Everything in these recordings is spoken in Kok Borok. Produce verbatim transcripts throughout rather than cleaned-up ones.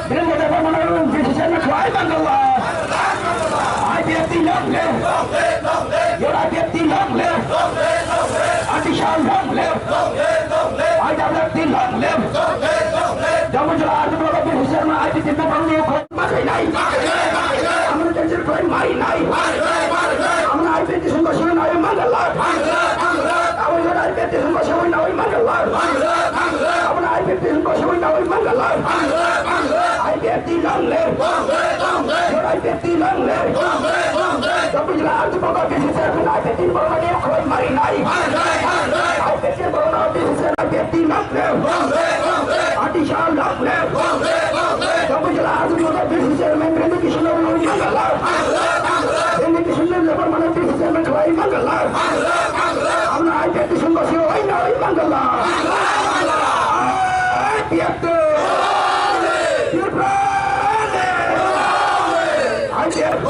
Birendra Debbarma no B C C chairman khlai mangala. I P F T long live. Your I P F T long live. Atisha long live. I W F T long live. Jamu jala arju block B C C chairman I P F T member ni khlai mangala. Amra cancel khlai mari nai. Amra I P F T songkha songwi nawi mangala. Aboni I P F T songkha songwi nawi mangala. Aboni I P F T songkha songwi nawi mangala. I P F T long live. I P F T long live. Jamu jala arju block B C C chairman I P F T member ni khlai mari nai. I P F T member ni B C C chairman I P F T long live. Atisha long live. Jamu jala arju block B C C chairman Birendra Kishore long live. Birendra Kishore Debbarma no B C C chairman khlai mangala. Amra I P F T songkha songwi nawi mangala. I P F T. Tripura. I P F T.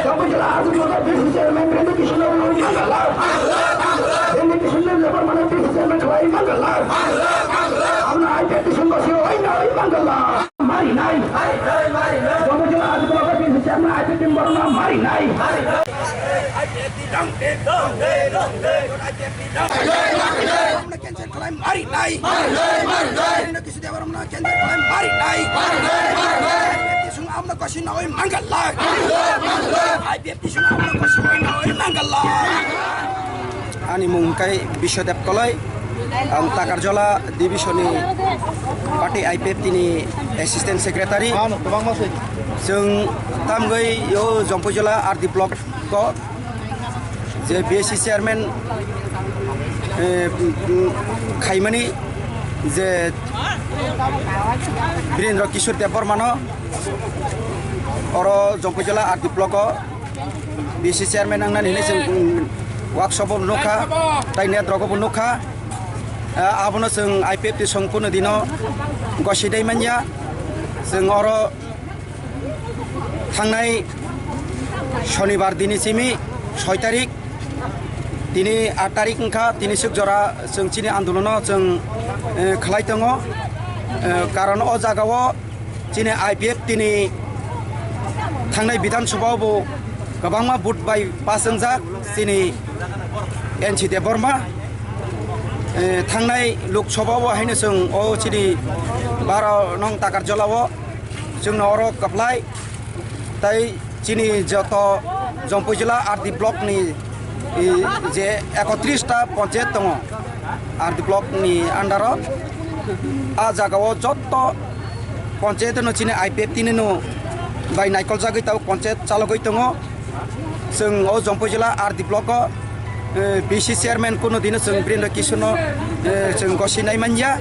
Jamu jala arju block B C C chairman Birendra Kishore long live. Birendra Kishore Debbarma no B C C chairman khlai mangala. Amra I P F T songkha songwi nawi mangala. Mari nai. Jamu jala arju block B C C chairman I P F T borok no mari nai. Amra cancel khlai mari nai. Birendra Kishore Debbarma no cancel khlai mari nai. I P F T song amno kosi nawi mangala. I P F T song amno kosi nawi mangala. Ani mung khe Biswadev Koloi, ang Takarjala division ni party I P F T ni assistant secretary. Ano, kwbangma se. Chwng tamgwi o Jompuijala R D block o je B S C chairman, eh, mm, khaimani je Birendra Kishore Debbarma no oro Jompuijala R D block o B C chairman wngnani hinwi chwng, mm, workshop o nukha, tei net rogo bo nukha. Ah, abono chwng I P F T songkunu dino gosi dai manya. Chwng oro thangnai Shonibar dini simi soi tarik, tini aat tarik wngkha, tini swk jora chwng chini andolono chwng, eh, khlai tongo. Eh, karon o jagao chini I P F T ni thangnai Bidhan Sabha o bo kwbangma vote bai pass wngjak chini N C Debbarma. Eh, thangnai Lok Sabha o haino chwng o chini baro nong Takarjala o chwngno oro kwplai tei chini joto Jompuijala R D block ni, eh, je ekotris ta ponchayat tongo. R D block ni under o. A jaga o jotto ponchayat no chini I P F T ni no bai naikol jagwi tabuk ponchayat chalogwi tongo. Chwng o Jompuijala R D block o, eh, B C chairman kuno dino chwng Birendra Kishore no, eh, chwng gosi nai manya.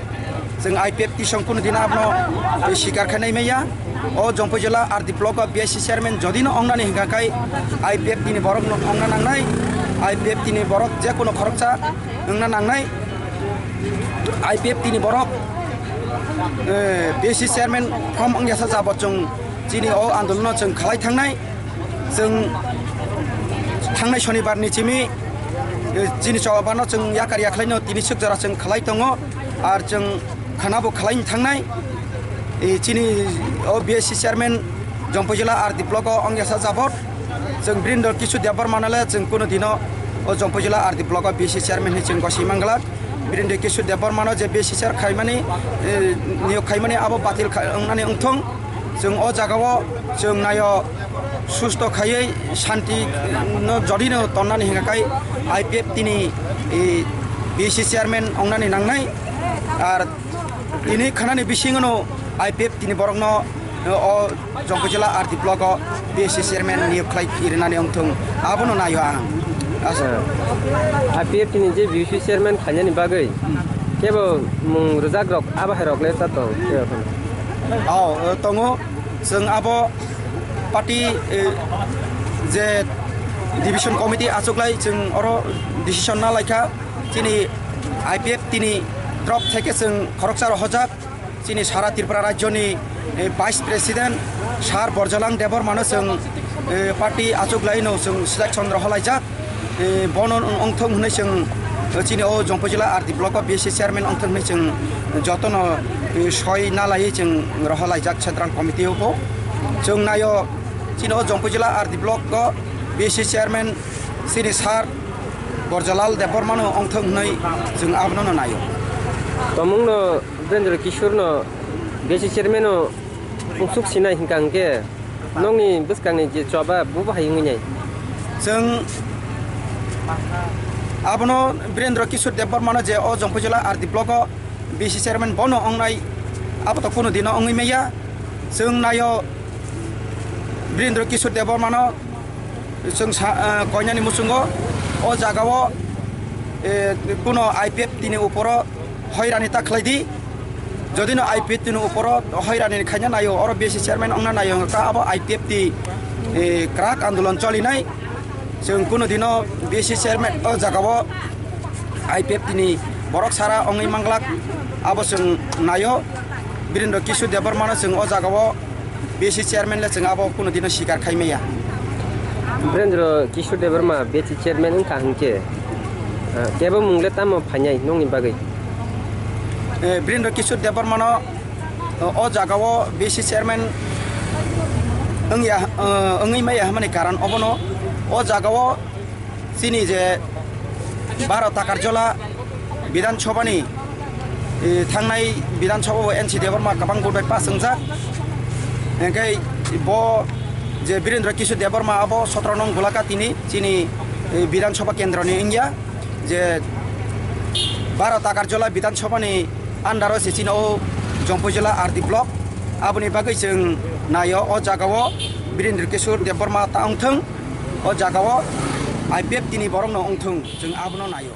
Chwng I P F T song kuno dino abono, eh, sikar khe nai manya. O Jompuijala R D block o B S C chairman jodi no ong nani hingka khai I P F T ni borok no ong na nang nai. I P F T ni borok je kuno khoroksa wngna nangnai. I P F T ni borok, eh, B S C chairman form wngya sa jabo chwng chini o andolon no chwng khlai thangnai. Chwng thangnai Shonibar ni chimi, eh, chini choba no chwng yakar yakhlai no tini swk jora chwng khlai tongo. Ar chwng khana bo khlai thangnai. Eh, chini o B S C chairman Jompuijala R D block o wngya sa jabot. Chwng Birendra Kishore Debbarma no le chwng kuno dino o Jompuijala R D block o B S C chairman hinwi chwng gosi mangla. Birendra Kishore Debbarma no je B S C chair khaimani, eh, niyok khaimani abo batil kha-, wngnani wngthong. Chwng o jagao chwng nayo susto khaiwi shanti no jodi no tonnani hingka khai I P F T ni, eh, B S C chairman wngnani nangnai. Ar tini khanani bisingo no I P F T ni borok no, eh, o Jompuijala R D block o B S C chairman niyok khlai rinani wngthong, abono naio ang. Asa. I P F T ni je B S C chairman khainani bagwi kebo mung rwjak rok abo hai rok le ta tong, kebo phano. Oh, eh, tongo. Chwng abo party, eh, je division committee achuklai chwng oro decision na laikha. Chini I P F T ni drop theke chwng khoroksa rohojak. Chini sara Tripura rajyoni, eh, Vice President Sir Borjalang Debbarmano chwng, eh, party achuklaino chwng selection roholaijak. Eh, bono wngthong hwnwi chwng Chini o Jompuijila R D block o B C chairman wngthok hinwi chwng jotono, eh, soi nalaiwi chwng rohorlaijak central committee o bo. Chwng naio chini o Jompuijila R D block o B C chairman chini sir Borjalal Debbarmano wngthok hinwi chwng abono naio. Tomungno Birendra Kishorno B C chairman o wngsuk sinai hinkha hinkhe nokni bwskangni je choba bo bahai wngwi nai. Chwng abono Birendra Kishore Debbarmano je o Jompuijila R D block o B C chairman bono wngnai, abo to kunu dino wngwi maya. Chwng naio Birendra Kishore Debbarmano chwng sa-, eh, koinani muchungo o jagao, eh, kuno I P F T ni uporo hoirani ta khlai di. Jodi no I P F T ni uporo hoirani khaina naio, oro B C chairman wngna naio, wngkha abo I P F T, eh, kwrak andolon cholinai. Chwng kuno dino B C chairman o jagao I P F T ni borok sara wngwi manglak, abo chwng naio. Birendra Kishore Debbarmano chwng o jagao B C chairman le chwng abo kuno dino sikar khai maya. Birendra Kishore Debbarma B C chairman wngkha hinkhe, ah, kebo mung le tamo phainai nokni bagwi? Eh, Birendra Kishore Debbarmano, eh, o jagao B C chairman wngya, eh, wngwi maya hwnmani karon obono o jagao chini je baro Takarjola Bidhan Sabhani, eh, thangnai Bidhan Sabha o N C Debbarma kwbang vote bai pass wngjak. Hingkhe bo je Birendra Kishore Debbarma abo sotro nong Golaghati ni chini, eh, Bidhan Sabha kendro ni wngya, je baro Takarjola Bidhan Sabha ni under o se chini o Jompuijila R D block. Aboni bagwi chwng naio o jagao Birendra Kishore Debbarma ta wngthwng, o jagao I P F T ni borok no wngthwng, chwng abono naio.